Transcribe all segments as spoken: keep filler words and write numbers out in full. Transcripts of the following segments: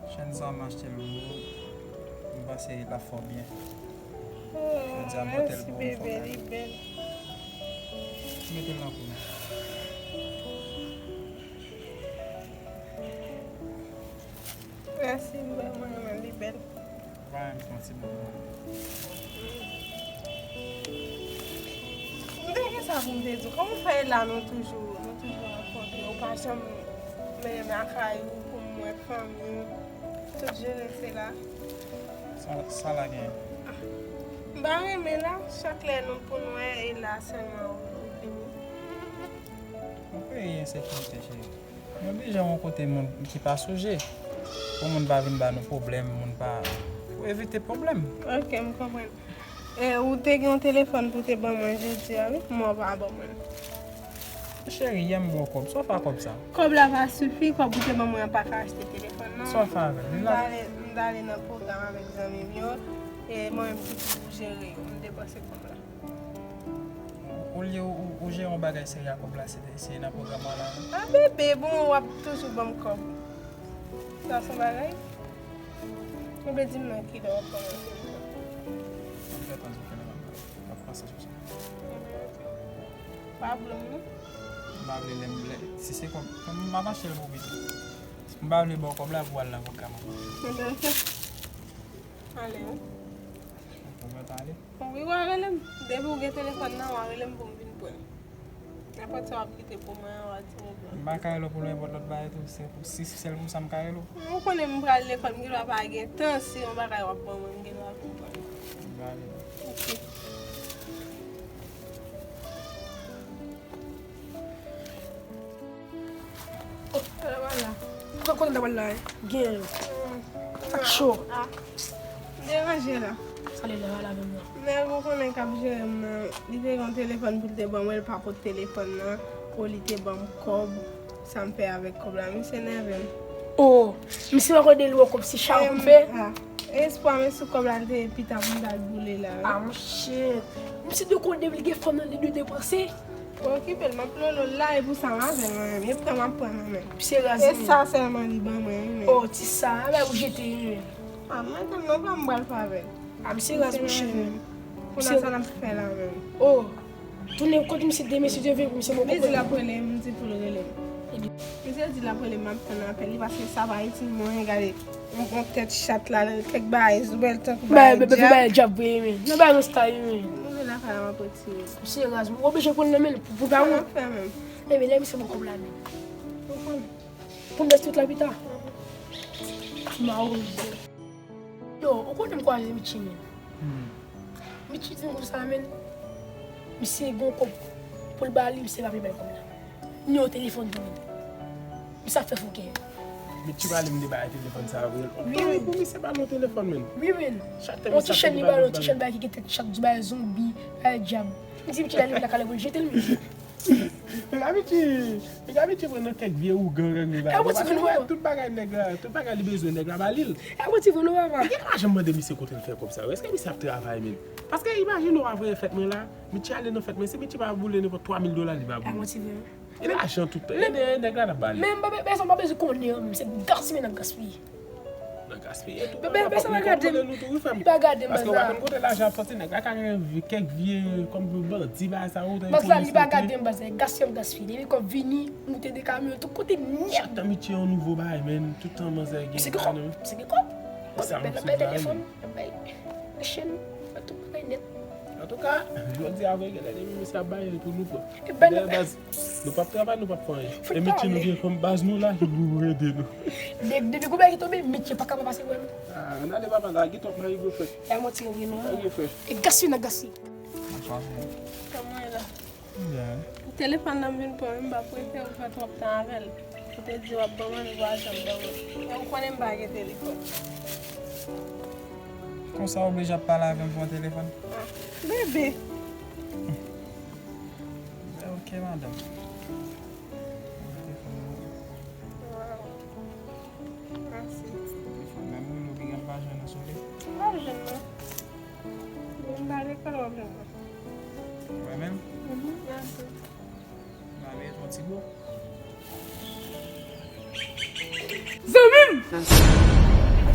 Chèn sa a m achte l pou ou. M panse l ap fè w byen. Jodi a m pote l pou ou, m fè w kado. Mete l nan kou m. Mèsi, m vrèman renmen l, li bèl. Ou pa menm santi bon. M te gen sa pou m te di w. Kòman w fè la nou toujou, nou toujou rankontre? Ou pa janm mennen m lakay ou pou m wè fanmi w. Tout je rete la. Sa, sa la gen? M pa renmen la, chak lè nou pou n wè, e la sèlman ou, ou vini. Nou peyi ensekirite, cheri. Nou oblije yon kote moun ki pa sou je. Pou moun pa vin ba nou pwoblèm, moun pa. Pou evite pwoblèm. Ok, m konprann. E ou te gen yon telefòn pou te ban mwen jodi a, wi, men w pa ban mwen. Cheri, yè m ba w kòb. Sa w fè ak kòb sa? Kòb la pa sifi, kòb ou te ban mwen an pa ka achte telefòn, non. Sa w fè avè l? M t ale, m t ale nan pwogram avèk zanmi m yo, e mwen menm ki pou jere yo. M depanse kòb la. Olye ou, ou, ou jere yon bagay serye ak kòb la, se, se nan pwogram w al la, non? A bebe, bon, w ap toujou ban m kòb. Sa se bagay? Ou vle di m nan ki lè w ap ban mwen kòb la? Mwen fè tan sou kè la, m ap pran sa sou sa. Pa vle m, non? M pa vle lè m, lè, si se kòb, m ap achte l pou ou pito. M pa vle ba w kòb la pou w al nan pwogram ankò. Ebyen, ok. Ale, wi. Ou mèt ale? Wi, w a rele m. Depi w gen telefòn nan, w a rele m pou m vin pran l. Nenpòt sa w ap kite pou mwen an, w a di m ou pran. M pa ka rele w pou nenpòt lòt bagay tou, se pou, si sèl pou sa m ka rele w. Ou konnen m pral lekòl, m gen dwa pa gen tan, si yon bagay w ap ban mwen, m gen dwa vin pran l. M pa rele. Ok. Ala wala. Kote, kote n ta pral la, eh? Gen. Ak cho. Ah. Deranje la. Sa li la, la menm la. Nèg ou konnen k ap jere m nan, li te gen yon telefòn pou l te ban mwen, li pa pot telefòn nan, ou li te ban m kòb, sa m fè avèk kòb la, misye nève m. Oh, misye pa konn de lou kòb, se chak kòb fè. Ah. Espwa men sou kòb la, l te pita pou m ta boule la, wi. Ah, monchè. Misye te konn depi l gen fanm nan, li dwe depanse. Okipe l, m ap lolo l la, e pou sa m avè l mwen menm. E pran m ap pran nan men l. Misye raz. E sa sèlman li ban mwen, wi, men. Oh, ti sa, a bay ou jete, wi, men. Ah, mwen tann non pa m pral fè avè l. Ah, misye raz, monchè. Kounye a sa n ap fè la menm. Oh, tounen kot misye demen, si Dye vle, pou misye bon. Li di l ap rele m, m di pou l rele m. Misye di l ap rele m, m ap tann apèl li, paske sa pa itil mwen, gade. Yon, yon tèt chat la, kèk bagay, zoubèl tankou bagay dyab. Bagay dyab vre, men. Nan bagay nan style, men. Mwen lakay la, m ap retire. Misye raz, ou oblije pran nan men l pou, pou pa wont. Sa m ap fè menm? Ebyen, lè misye ban kòb la, men. Ou konn. Pou m bès tout la pita. Mawozo. Yo, ou konnen m kwaze Mitchy, men. Hmm. Mitchy di m konsa, men. Misye gon kòb pou l ba li, misye pa vle ba l kòb la. Nimewo telefòn pou li. Misye ap fè fouke. Mitchy pale m de bagay telefòn sa vre. Wi, wi. Pou misye ba nou telefòn, men. Wi, men. Yon ti chèn li ba nou, ti chèn bagay ki gen tèt chat, di bagay zonbi, bagay dyab. M di Mitchy la, li vin lakay la pou l jete l, men. Nèg Abitye, nèg Abitye pran nan kèk vye ougan, kèk vye bagay. Tout bagay nèg la, tout bagay li bezwen, nèg la ba li l. Gen lajan m mande misye kote l fè kòb sa yo. Èske misye ap travay, men? Paske imajine w ap voye fèt mwen la, Mitchy ale nan fèt mwen, si Mitchy pa boule nenpòt twa mil dola, li pa boule. E lajan tout tan. E nèg la n ap ba li. Men, men, men, men sa m pa bezwen konnen an, se gaspiye n ap gaspiye. Nan gaspiye tou. Bebe, bebe, sa pa gade m. Li pa gade m, baz la. Paske w pa konn kote lajan ap soti, nèg la ka gen kèk vye kòm bandi, bagay sa yo. Baz la, li pa gade m, baz la. Gaspiye m gaspiye. Depi kòb vini, moute de kamyon, tout kote nèt. Chak tan Mitchy yon nouvo bagay, men. Tout tan manzè gen. Misye gen kòb, misye gen kòb. Bèl, bèl telefòn, bèl chèn, tout bagay nèt. Antouka, jodi a vre, genlè depi misye ap bay, pou nou pran. Dayè, baz, nou p ap travay, nou p ap fè anyen. E Mitchy nou gen kòm baz nou la, ki pou ede nou. De-, depi kou bagay ki tonbe, Mitchy pa ka pa pase wè nou. Ah, ann ale papa, lage twòp mari gwo frè. Lage yon ti revyen nou. Lage frè. E gaspiye n ap gaspiye. Kòman e la? Byen. Telefòn nan m vin pran, m pa prese, ou fè twòp tan avè l. Ou te di w ap ban mwen, ou pa janm ban mwen. E ou konnen m pa gen telefòn. Konsa w oblije ap pale avè m pou yon telefòn? Ah, bebe. Ok, madanm. Telefòn nan. Waw. Mèsi. Telefòn nan, menm rele w piga m pa jwenn ou sou li. M pa jwenn non. M pa lekòl w ap jwenn mwen. Mwen menm? Mhm, mèsi. M a veye twò ti bo. Zanmi m!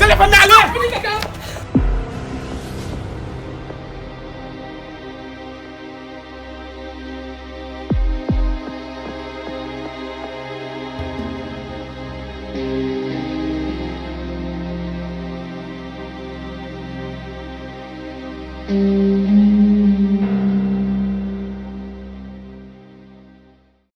Telefòn nan ale!